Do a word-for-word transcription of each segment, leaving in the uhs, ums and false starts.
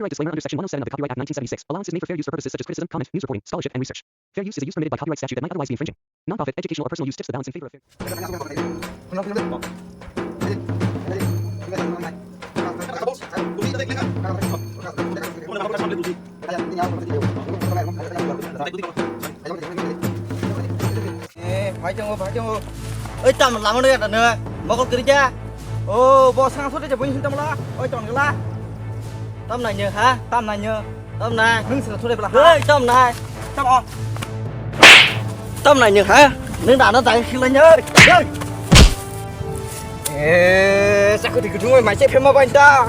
Copyright disclaimer under Section one oh seven of the Copyright Act nineteen seventy-six allowances made for fair use for purposes such as criticism, comment, news reporting, scholarship, and research. Fair use is a use permitted by copyright statute that might otherwise be infringing. Non-profit, educational, or personal use to tip the balance in favor of fair. Eh, phai tongo, phai tongo. Oi, tam lama no yata no. Mokol kiri ja. Oh, bo sang sode je buni sinta mala. Oi, ton gala. Tam nai nyo, ha? Tam nai nyo. Tam nai. Nung sila thore bela, ha? Oi, tam nai. Tam o. Tam nai nyo, ha? Nung dana dai sila nyo. Oi. Eh, sakoti kutung mai se phema bai ta.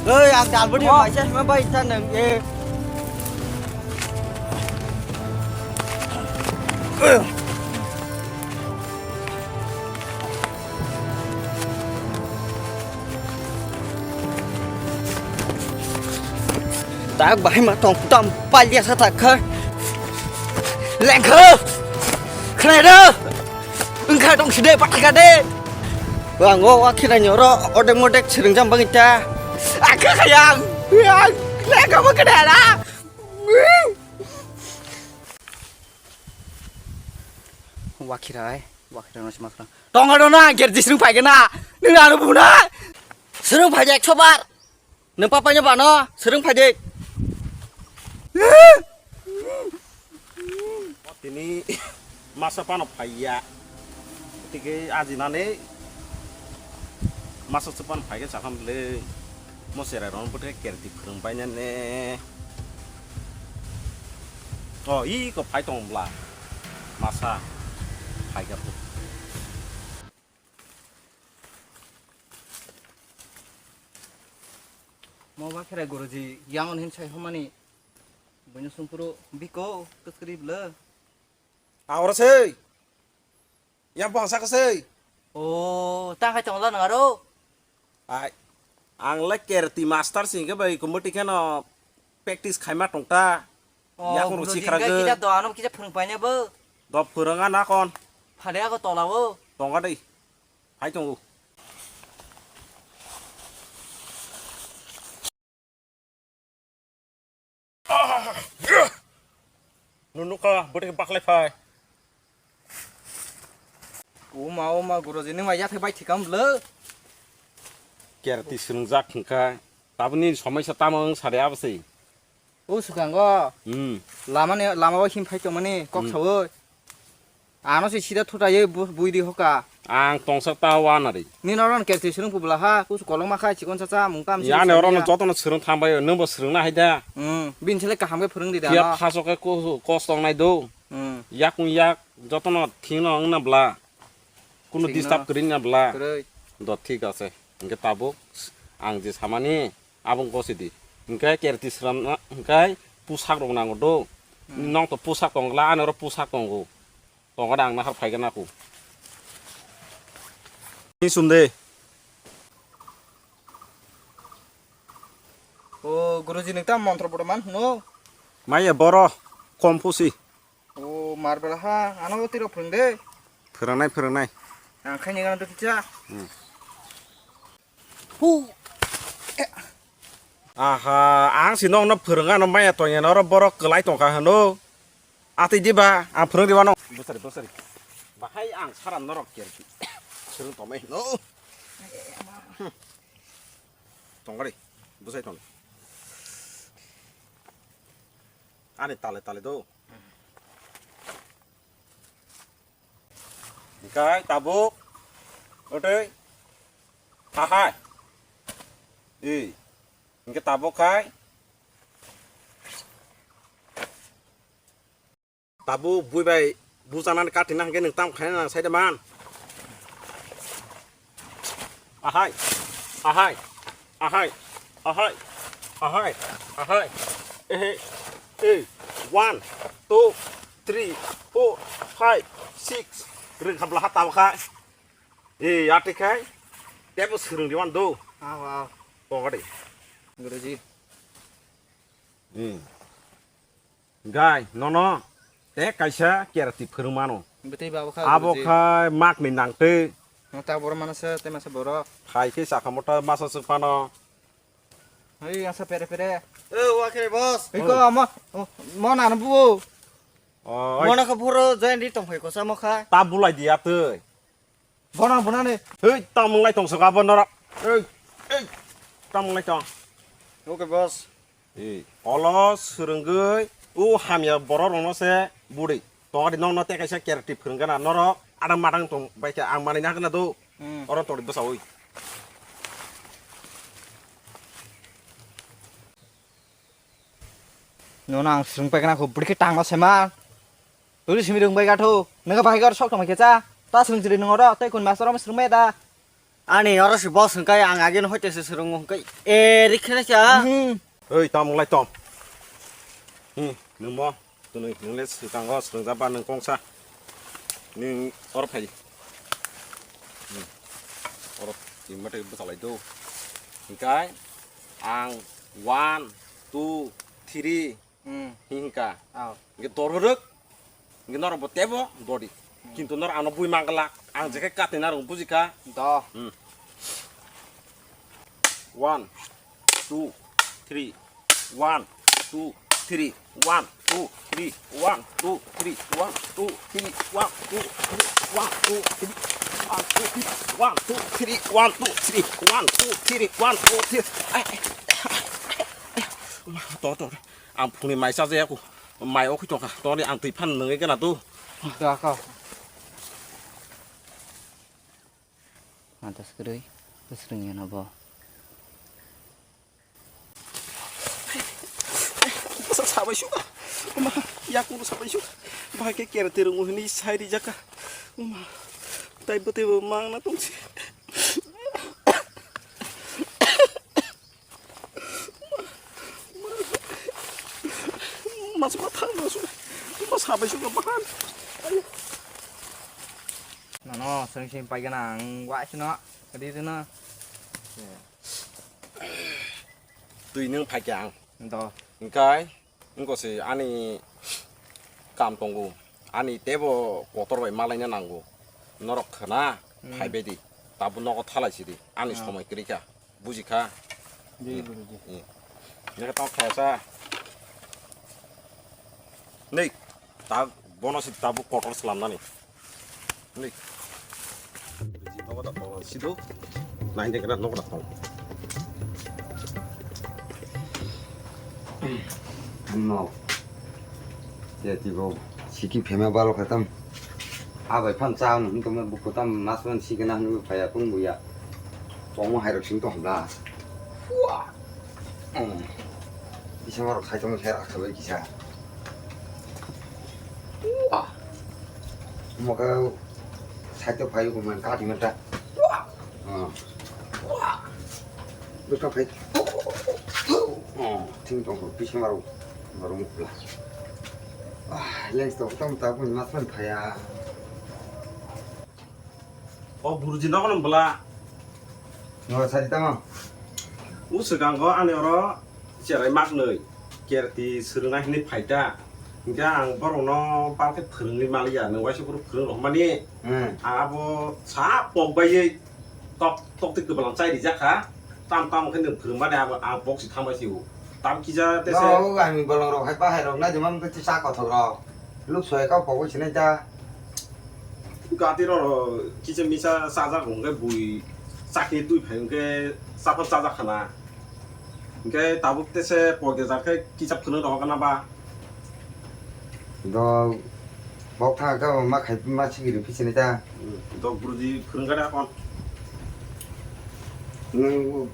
Oi, ang dal bodi mai se phema bai ta nung. Eh. Tak bahai ma tong tam palia sa tak kha. Lengkha. Khnai da. Engkha tong side pathaka de. Ang o wa khira nyoro odek modek siringjam bangita. Akha khayang. Lengkha ma khnai da. Wakhirai, wakhirai no sima khna. Tonga do na, ger di srung phai gana. Nung ano buna. Srung phai ek sobar. Nung papa nyo bano, srung phai de. Tini masa pano phai ya. Tike aji nane. Masa sepan phai ke sakham le. Mo serai ron bote kerti phwrwng bainane. O, i ko phai tong bla. Masa phai ka. Mo ba kherai guruji, yang on hin sai homani. Buino sungkuru biko, kuskri bla. Ahora sei. Yang bangsa ka sei. O, tang khai tongla nang aro. Ai, ang le kerti master sing ke bai kumbuti kheno practice khaima tongta. O, yakung guruji, sikra hingke ge. Kita do ano kita phwrwng paina bo. Do phwrwng ana kon. Phade ako tola o. Tonga dei. Hai tongo. Nunu ka, bwtwi baklai phai. Oma, oma, guruji, nung ma yathai bai thikam bwle. Kerti swrwngjak hwnkha, tabukni somaisa tamo wng sari abose. O swkango. Hmm. Lama ni, lama o him phai tongmani kok sawi. Ano se sida thutai bu-, buidi hoka. Ang tongsa ta wana ri. Nini oro no kerti swrwng publa ha, kusu kolokma khai chikon chacha mung tam. Yani oro no jotono swrwng thambai, nwngbo swrwngna hai da. Hmm, bini sele kaham khe phwrwng di da. Phiya no. Phaso khe ko-, kos tong nai do. Hmm. Yak wng yak jotono thino wngna bla. Kuno disturb kwrwngna bla. Kwrwi. Do thik ase. Hwnkhe tabuk ang je samani. Abong gosidi. Hwnkhe kerti swnamna hwnkhe pusak rok nango do. Hmm. Nong to pusak tongla, ani oro pusak tongo. Tongode ang nahar phaigana aku. Ni sumde. O guruji, nung ta montro bodo man hwno? Maya boro kom pusi. O, marbela ha, ano tiro phwrwng de. Phwrwngnai, phwrwngnai. Ang khaini gana do kicha. Hmm. Hu. Aha, ang si nokno phwrwng ano maya tongya noro borok kwlai tongkha hwno. Atwi diba, ang phwrwng diba no. Bwsari, bwsari. Bahai ang sara norok kerki. Phwrwng tongmai hwno. Tongari, bwsai tong. Ani tale tale do. Hingkai tabuk. Otei. Ahai. I. Hingke tabuk khai. Tabuk bui bai bujanani katina hingke nwng tam khaina nang saide man. Ahai, ahai, ahai, ahai, ahai, ahai. Ehe, eh, one, two, three, four, five, six. Rwng khabla ha tabuk khai. Eh, ati khai. Tebo swrwng di wan do. Aw, aw. Tongadi. Guruji. Hmm. Gai, nono, te kaisa kerti phwrwng mano. Bwtwi ba abo kha, abo guruji. Khai mak ni nang twi. No ta borok mano se, te masa borok. Khai khe sakha mota masa se phano. Hei, asa pere pere. Eh, wa khe boss. Hei ko mo, mo nana bu. Oi. Mo na kha phoro join di tong phai ko sa mo kha. Ta bulai di atoi. Bona bona ni. Hei, ta munglai tong soka bo norok. Hei, hei. Ta munglai tong. Okay boss. Ei, olo swrwngwi o hamya borok rokno se budi. Tongadi nokno tei kaisa karate phwrwngkha na norok adang madang tong bai khe ang manwi nangkha na do. Hmm. Oro tongdi bwsawi. Nono ang swrwng paikha na kho bwrwi khe tangma sema. Tuli simi rwng bai gatho. Nang bai gor sok tongma khe cha. Ta swrwng chiri nang oro tei kun master rom swrwng bai da. Ani oro si boss hwnkhe ang ageno hoite se swrwngo hwnkhe. E, rikhe na cha. Hmm. Oi, tamo lai tong. Hmm, nwng mo, twnwi nwng le swkango swrwngjak ba nwng kongsa. Nwng oro phai. Hmm. Oro tingma tei bwsa lai do. Hwnkhe ang one, two, three, Hmm. Hingka. Aw. Hingke doro rwk. Hingke norok bo tebo dodi. Hmm. Kintu norok ano bui mangla. Ang jekhe kati narok bujikha. Do. Hmm. One, two, three. One, two, three. One, two, three. One, two, three. One, two, three. One, two, three. One, two, three. One, two, three. One, two, three. One, two, three. One, two, three. Ai, ai. Tor, tor. Ang phungni mai chajaya ku. Mai okhi tongkha. Toni ang twi phan nungwi gana tu. Da ka. Mantas kwrwi. Bwswrwng yana bo. Bwsa sabai suka. Ma, yakung sabai suka. Bahai khe kera terung hini sai rijaka. Ma, tai bo tebo mangna tongsi. Mas ma thang mas ma sabai suka bahan. Ayo. Nono sering sering pai gana ang wa sino. Kadi sino. Twi nwng phai khe ang. Do. Hingkai, wngkose ani kam tongo. Ani tebo kotor bai malaina nango. Norok khna, hmm, phai bedi. Tabuk nogo thalai sidi. Ani, ah, somoi kwrwi kha. Buji kha? Di, hmm, Guruji. Hmm. Neke tamo khaisa. Nei, ta bono si tabuk kotor slamnani. Ni. Nogo da tong sido. Nai de kena nogo da tong. No. Ya tibo siki phema balo khatam. Abai phan cha no hum tong buko tam mas man sikena hum phaya kun buya. Tong hai rok sing to hamla. Wah. Hmm. Bisa marok sai tongwi khe rakha bai kisa. Wah. Mokhe sai to phai ko man kati mata. Wah. Ah. Wah. Bwkha phai. Oh, thing tong ko bisa marok. Marok mukla. Ah, lens to tam ta ko mas man phaya. O Guruji nogo no bwla. No, sadi tamo? O swkango ani oro cherai maknwi kerti swrwngna hinwi phaita. Hinkhe ang borokno balkhe phwrwngwi maliya, nwng waisa phuru phwrwng rohormani. Hmm. Ang abo sa pok baiwi tok, tok twi kwblang chai rijak kha. Tam tam khe nwng phwrwngmani abo ang boksi thambai si o. Tam kisa tese. No, ani bolong rok hai bahai rok nai jemam khe sa kothok rok. Luk soya kau pogwi sinai ta. Gati rok kisa misa chajak hwnkhe bui chakhe twi phai hwnkhe chapha chajak khana. Hwnkhe tabuk tese pogde jak khe kisa phwrwng rok kana ba. Do bok thang khe ma khai ma chigiri phi sinai ta. Hmm, dok Guruji phwrwng gada kon. Nwng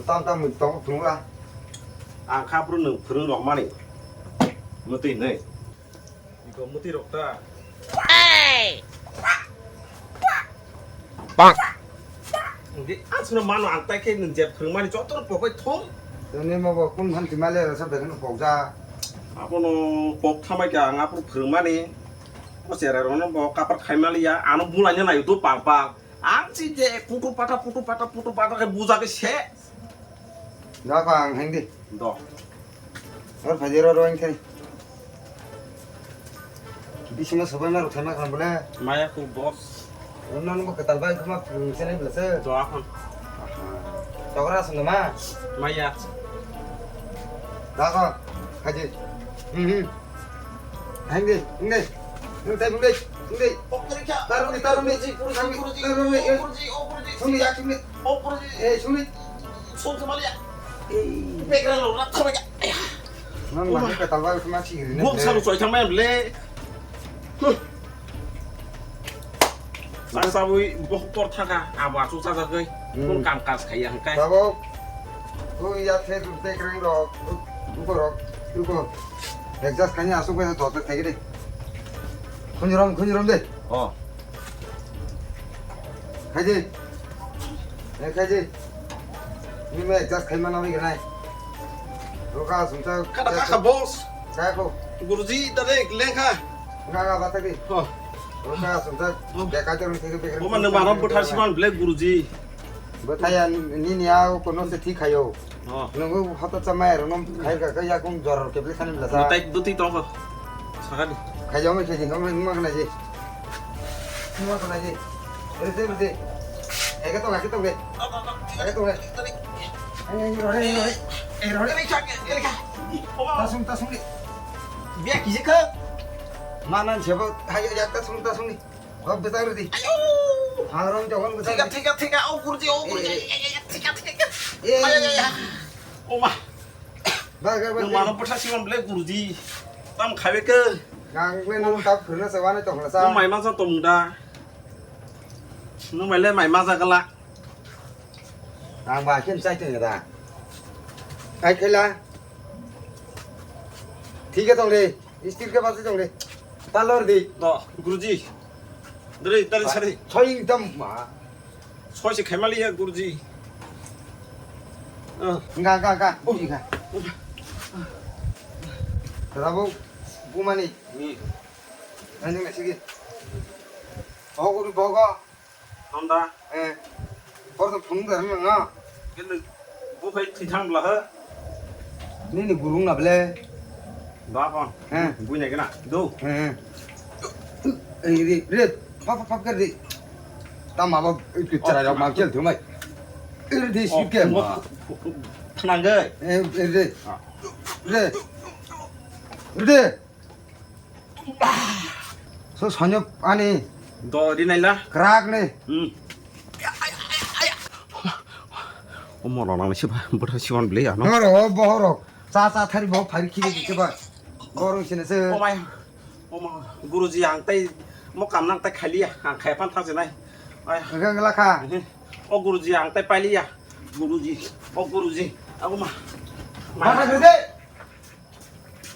tam tam tong thung la. Ang kha bro nwng phwrwng rok mani. Mwtwi hinwi. Iko mwtwi rok ta. Bang. Di asno mano ang tai khe nwng je phwrwng mani joto no pokoi thum. Tini mo bo kun han thima le rasa bekheno pokja. Abono pok thamai khe ang aphuru phwrwng mani. O cherai rok no bo kapar khai maliya, ano bulai no nai do pal pal. Ang si je putu pata, putu pata, putu pata khe buja khe se. Dako ang hengdi. Do. Or phai ro ro ang thai. Bisima sabai ma rok thai ma khan bole. Maya ku boss. Nang bo ketal bai kuma sene bole se. Do akhon. Tokra sung ma. Maya. Dago, khaji. Hmm, hmm. Hengdi, hengdi. Hengdi, hengdi, hengdi. Tarungdi, tarungdi. Tarungdi, tarungdi. Sungdi, ya, sungdi. Eh, sungdi. Nang mangkha katalwa kma sihiri ne. Bok saru choi thangmai le. Huh. Sa sabui bohok tor thaka, abo asuk sajagwi. Hmm. Kun kam kaj khaiya hwnkhe. Tabok, o ya the bekreng rok, uko rok, uko. Adjust khaini asuk bai dot thai de. Khunjuram, khunjuram de. Oh. Khaidi. Eh, khaidi. Ni me adjust khai mana wi ganai. Roka sumta. Kada kaka boss. Kako. Guruji tare lengkha. Ga ga bata di. Oh. Roka sumta. Oh. Beka te rung theke beka. Boma nang mano bwthar siman ble Guruji. Bwthaya nini a kono se thik khayo. Oh. Nungu hata chamai rung nom khai ga ga yakung jor ke bile khani bla sa. Matai duti tong ko. Sakani. Khayo me khaji ngom ma khana ji. Ma khana ji. Ere te ere te. Ega tong ega tong de. Ega tong de. Ai ai rore rore. Ai rore. Tasung tasung de. Bia kiji kha. Manan sebo hayo ya tasung tasung ni. Hok betar di. Ayo. Harong jokon betar. Thika thika thika o Guruji o Guruji. Eh, eh, eh, thika thika. Eh. Ayo ayo. Oma. Ba ga ba. Nung mano bwthar siman ble Guruji. Tam khaibe ke. Gang le nung tap khurna se wani tong la sa. Nung mai ma ja tong da. Nung mai le mai ma ja gala. Ang ba khen chai tong da. Ai khela. Thik tong le. Istir ke basi tong le. Talor di. To, Guruji. Dere, dere sari. Choi dam ma. Soi se khaimali ya, Guruji. Ah. Ga ga ga. Buji ga. Rabo bumani. Hmm. Ani ngasigi. Bogo bogo. Honda. Eh. Kor to phunung da nang na. Kendo buphai thithang bla ha. Nini gurung na ble. Ba kon. Eh. Bui na gena. Do. Eh. Eh, re, re. Pap pap kar de. Tam ma ba ke chara jok ma kel thumai. Eh, re, de sip ke ma. Thanang ge. Eh, eh, re. Ah. Re. Re. So sonyok ani. Do di naila. Krak ni. Hmm. Omo rok nang si ba bwthar siman bwlai ano. Horo bohorok. Cha cha thari bo phari khiri di ba. Gorong sini se. Omai. Omo Guruji ang tai mo kam nang tai khaliya. Ang khai pan thang sinai. Ai. Gang la kha. O Guruji ang tai pailiya. Guruji. O Guruji. Aku mah. Mana gede?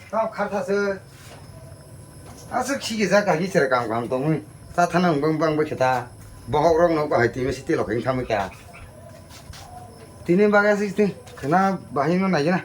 Tao khartha se. Aswk khigijak kha, hisere kam kam tongwi. Cha thana wng bang bang bai khe ta. Bohok rok no bahai twi mesi tilo khe wng thamwi kha. Tini bagwi aswk twi khwna bahai no nai gana.